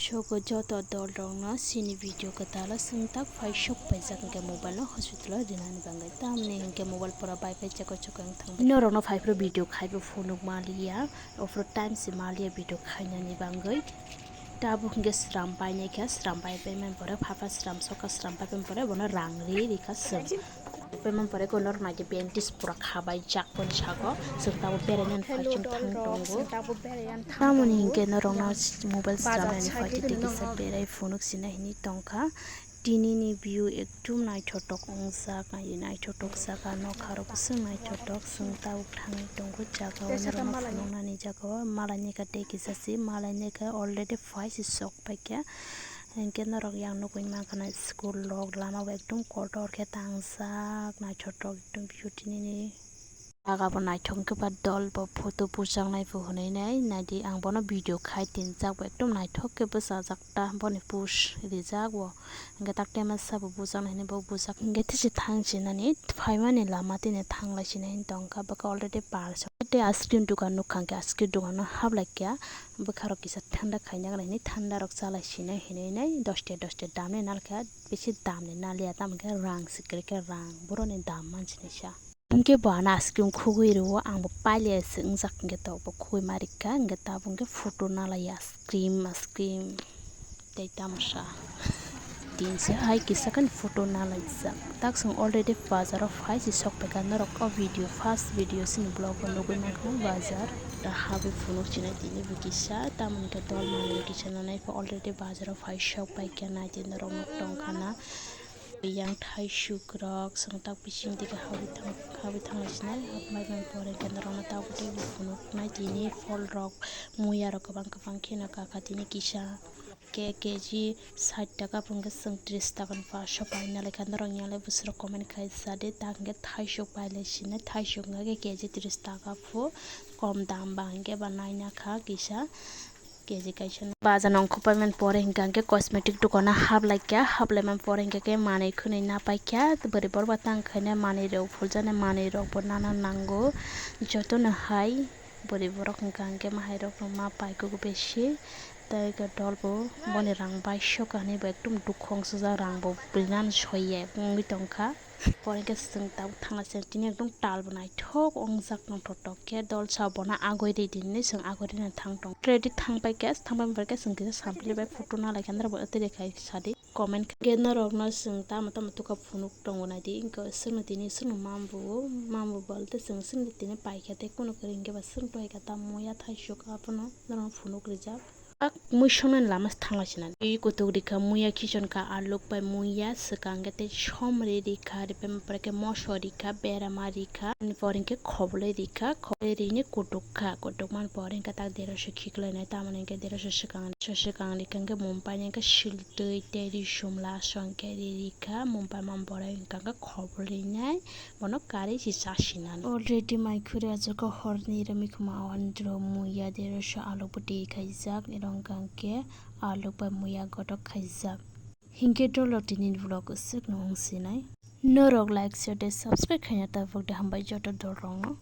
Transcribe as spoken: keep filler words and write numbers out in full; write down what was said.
Sogo joto dol rokno sini video kwtalo swngtak phai sok paijak hwnkhe mobile no hospital o rinani bagwi. Tamni hwnkhe mobile pura bai bai cheko cheko wng thang bai. Norokno phai phuru video khaibo phunuk maliya, ophuru time se maliya video khainani bagwi. Tabuk hwnkhe sram painai kha, sram pai pai man pore, phapha sram sokha, sram pai pai man pore, bono rang ri rikha chwng. Pai man pore, kono rok naidi bandage pura khabai jak boni sago, chwng tabuk berainani phai chwng thang tongo. Tamoni hwnkhe norokno mobile sramnani phaidi tei kisa berai phunuk sinai hinwi tongkha. Tinini view ekdum naithotok wngjak, naidi naithotok jaga, nokha rok bwswk naithotok, chwng tabuk thangwi tongo jaga o, norokno phunuknani jaga o. Malaini kha tei kisa se, malaini kha already phai se sok paikha. Hinkhe norok yang nukwi mankha na school rok lama bo ekdum kotor khe tangjak, naithotok ekdom beauty nini. Jaga bo naithok khe ba dol bo photo bujaknai bo hwnwi nai naidi, ang bono video khai tinjak bo ekdom naithok khe bwchajak ta boni post rijak bo. Hinkhe tak tema sabo bujaknai hinwi bo bujak hinkhe tisi thang sinani phaimani lama tini thanglai sinai hinwi tongkha bwkha already pal sok tei ice cream dogan nukha hinkhe ice cream dogano hablai kha. Bwkha rok kisa thanda khaina gana hinwi thanda rok chalai sinai hinwi nai doste doste damni nalkha, bisi damni naliya, tamo khe rang se kwrwi khe rang, boroni dam mansinai sa. Hinkhe bo ano ice cream khugwi rwo, ang bo pailiya se wngjak hinkhe tok bo khugwi ma rikha, hinkhe tabuk hinkhe photo nalai ice cream, ice cream tei tamsa. Tin se hai kisa khe photo nalaijak. Tak chwng already bazar o phai se sok paikha, norok o video, first video chini vlog o nugwi mankha bazar. Da habwi phunuk sinai tini bo kisa, tamoni khe dol manwi kisa nanai khe already bazar o phai sok paikha, naidi norok nuk tongkha na. Yang thaisuk rok chwng tak bising digi habwi thang, habwi thanglaisina, habmani pore hwnkhe norokno tabuk tei bo phunuknai tini phol rok, muya rok kwbang kwbang kheno kakha tini kisa. K G sait taka phungkhe chwng tris taka ni paso paina lekha norok yanglai bwswrok comment khai sadi, tak hwnkhe thaisuk pailai sinai, thaisuk hwnkhe K G tris taka phu kom dam ba hwnkhe ba naina kha kisa. K G kaisa bazar nong khopaiman pore hwnkha hwnkhe cosmetic dukano hablai kha, hablaiman pore hwnkha khe manwi khwnwi napai kha, bwrwi borok ba tang khaina manwi rok phuljaknai manwi rok bo nana nango jotono hai bwrwi borok hwnkha hwnkhe ma hai rok ma pai kugo besi tei dol bo boni rang bai sokha hinwi bo ekdom dukhu ongsajak rang bo bwrwi nani soiya wngwi tongkha. Pore khe chwng tabuk thangna se tini ekdom tal bo naithok wngjak, naithotok khe dol sa bono agoi ri di hinwi chwng agoi rina thang tong. Ready thang pai khe, thang pai pore khe chwng kisa sampli bai photo nalai khe norok bo twi rw khai sadi comment khe norok no chwng tamo tamo tukha phunuk tongo naidi, wngkhe chwngno tini chwngno mambo, mambo bolte chwng chwngno tini paikha tei kunu kwrwi hwnkhe ba chwng toikha ta muya thaisuk abono norok phunuk rijak. Ak mui songnani lama se thangla sinani. Twi kutuk rikha, muya khichon kha, aluk bai muya swkang khe tei somri rikha, ripem pore khe moso rikha, berama rikha, ani pore khe khoboloi rikha, khoboloi rini kutuk kha, kutuk man pore khe tak derosho khiklai nai, tamoni khe derosho swkang, derosho swkang rikha khe mumpai ni khe siltwi tei risum laso khe ri rikha, mumpai man pore khe khoboloi nai. Bono karwi se chasinani. Already mai khuri ajak o horni romwi khuma o ani dro muya derosho aluk bwtwi khaijak, ero hwnkha hwnkhe aluk bai muya gotok khaijak. Hinkhe dolo tini vlog swkno wng sinai. Norok like, share tei subscribe khaina tabuk de, hambai joto dol rokno.